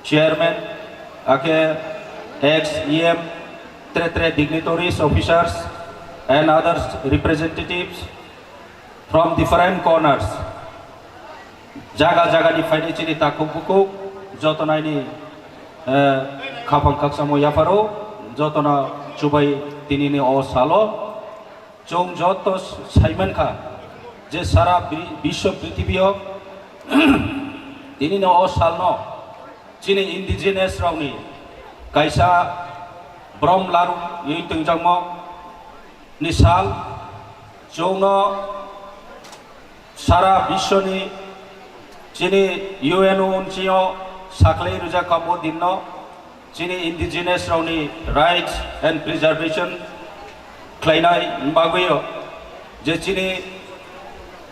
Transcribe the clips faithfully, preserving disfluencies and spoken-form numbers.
chairman, akhe ex E M, tre tre dignitaries, officers and others representatives from different corners. Jaga jaga ni phainai chini takhuk bukhuk joto naini, eh, khaphang khakchangmo yapharo, jotono chubai tinini o salo. Chwng joto saimankha je sara bi-, biswo prithibio tinini o salno chini indigenous rokni kaisa brom laru wi tongjakmo ni sal. Chwngno sara biswni chini U N O unchio saklai rwjak kamo dinno chini indigenous rokni rights and preservation khlainai bagwio je chini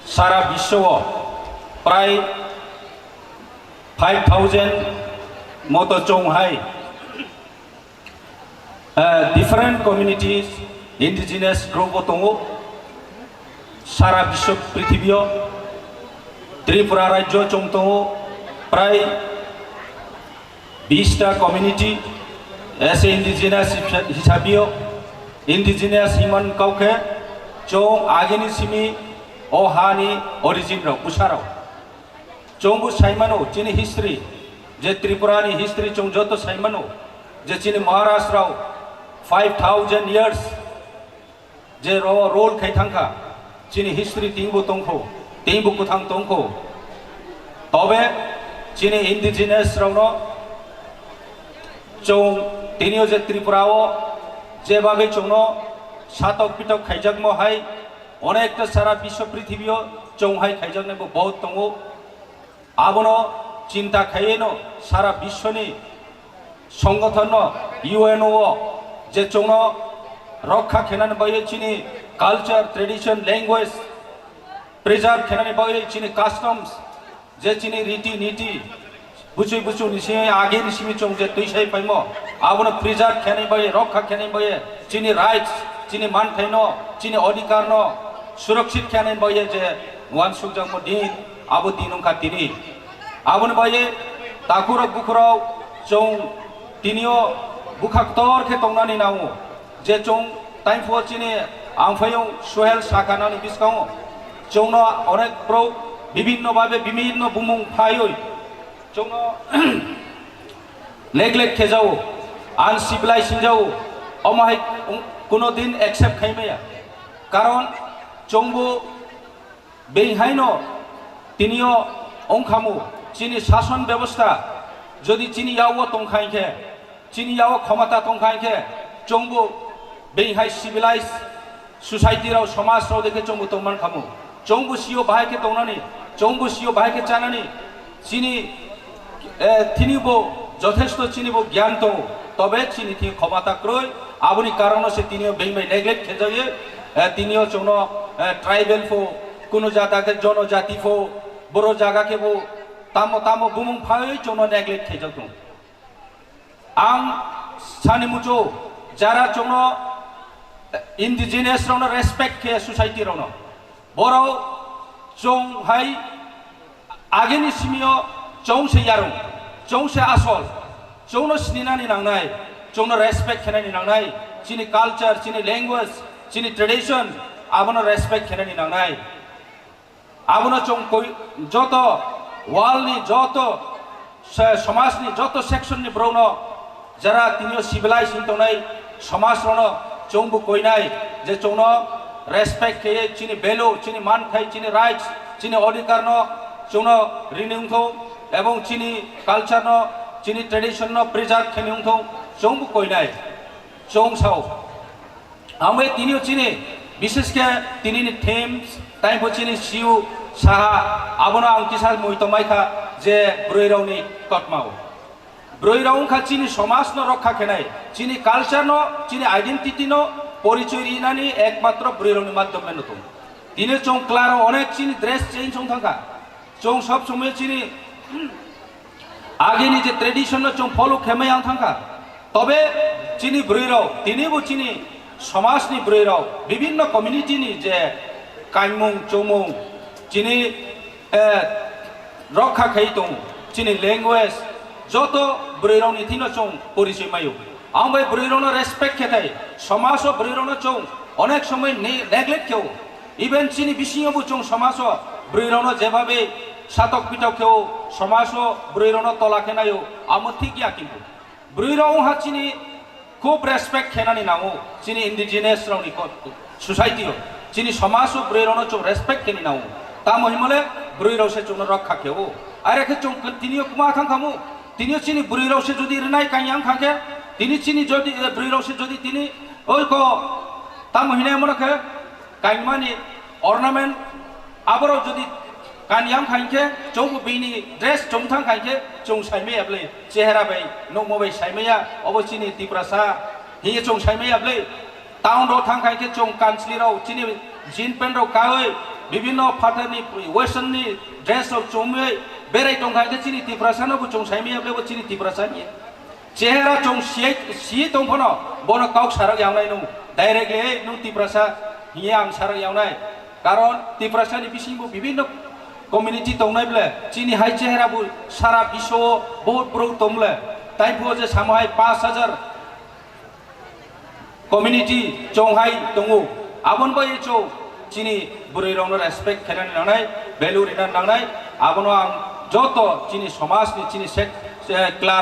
sara biswo prai five thousand moto chwng hai, eh, different communities, indigenous group bo tongo. Sara biswo prithibio Tripura rajyo chwng tongo prai bista community, as a indigenous hisabio, indigenous himan kaukhe chwng agini simi o hani origin rok, bwsarok. Chwngbo saimano chini history, je Tripura ni history chwng joto saimano, je chini Maharaj rao five thousand years je ro-, rule khai thangkha, chini history tingbo tongkho, tingbo kwthang tongkho. Tobe chini indigenous rokno chwng tinio je Tripura o jebabe chwngno satok pitok khaijakmo hai, onekta sara biswo prithibio chwng hai khaijaknai bo bahut tongo. Abono chinta khaiwino sara biswni songothono U N O o je chwngno rokha khenani bagwi chini culture, tradition, language preserve khenani bagwi chini customs je chini riti niti buchwi buchwi ni simi age ni simi chwng je twisai paimo abono preserve khenani bagwi, rokha khenani bagwi chini rights, chini manthaino, chini odhikarno surakshit khenani bagwi je uansukjakmo din, abo din wngkha tini. Aboni bagwi takhurok bukhurok chwng tinio bwkha ktor khe tongnani nango, je chwng taiphuo chini amphayung Suhel sakha nani bwskango chwngno onek borok bibhinno babe bibhinno bumung phaiwi chwngno neglect khe jao, uncivilized hinjao, omo hai kuno din accept khai maya. Karon chwngbo beihaino tinio ongkhamu chini sason bebosta jodi chini yago tongkha hinkhe, chini yago khomata tongkha hinkhe, chwngbo beihai civilized society rao, somaj rao dekhe chwngbo tongman khamu. Chwngbo sio bahai khe tongnani, chwngbo sio bahai khe chanani, chini, eh, tinibo jothesto chinibo gyan tongo, tobe chini thing khomata kwrwi, aboni karono se tinio being bai neglect khe jagwi, eh, tinio chwngno, eh, tribal pho, kuno jata khe jonojati pho, boro jaga khe bo tamo tamo bumung phaiwi chwngno neglect khe jak tongo. Ang sani muchung jara chwngno indigenous rokno respect khe society rokno. Borok chwng hai agini simio chwng se yarung, chwng se asol, chwngno sininani nangnai, chwngno respect khenani nangnai, chini culture, chini language, chini tradition, abono respect khenani nangnai. Abono chwng koi-, joto world ni joto se-, somaj ni joto section ni borok no jara tinio civilized wng tongnai somaj rok no chwng bo koinai je chwng no respect khe chini value, chini manthai, chini rights, chini odhikar no chwng no rini wng thung ebong chini culture no, chini tradition no preserve khe wng thung chwng bo koinai chwng sao. Amwe tinio chini, bishesh khe tinini themes, taibo chini siu saha, abono ang kisa mui tongmai kha je bwrwi rokni kotmao. Bwrwi rok wngkha chini somaj no rokha khenai, chini culture no, chini identity no porichoi rinani ekmatro bwrwi rokni madhyome no tongo. Tini chwng kwlaro onek chini dress change wng thangkha. Chwng sob somoi chini agini je tradition no chwng follow khe mai ang thangkha. Tobe chini bwrwi rok tini bo chini somaj ni bwrwi rok bibinno community ni je kaimung chumung chini, eh, rokha khai tongo. Chini language, Joto bwrwi rokni thino chwng porichoi maio. Ang bai bwrwi rokno respect khe thai, somaj o bwrwi rokno chwng onek somoi ne-, neglect khe o. Even chini bisingo bo chwng somaj o bwrwi rokno jebabe satok pitok khe o, somaj o bwrwi rokno tola khe naio, amo thik ya kintu. Bwrwi rok wngkha chini khub respect khenani nango, chini indigenous rokni ko-, society o, chini somaj o bwrwi rokno chwng respect kheni nango. Tamo himole bwrwi rok se chwngno rokha khe o. Are khe chwng tini o kwma thang khamu, tini o chini bwrwi rok se jodi rwnai kanyang kha khe, tini chini jodi, eh, bwrwi rok se jodi tini oi ko tamo hinai mano khe, kaimani ornament aborok jodi kanyang kha hinkhe, chwngbo bini dress chwng thang kha hinkhe, chwng saimaya bwle, chehera bai nukmo bai saimaya, obo chini Tiprasa hiye chwng saimaya bwle. Town rok thang kha hinkhe chwng kanchli rok chini jean pant rok kawi, bibinno phatarni western ni dress rok chumwi berai tong kha hinkhe chini Tiprasa no bo chwng saimaya bwle, bo chini Tiprasa hiye. Chehera chwng siyai, siyai tong phano bono kok sarok yawnai nung. Directly, "Ei, nung Tiprasa," hiye ang sarok yawnai. Karon Tiprasa ni bisingo bibinno community tongnai ble. Chini hai chehera bo sara biswo bohut borok tong ble. Tai phuo je samo hai paanch hajar community chwng hai tongo. Aboni bagwi chwng chini bwrwi rokno respect khainani nangnai, value rina nangnai. Abono ang joto chini somaj ni, chini sek-, eh, class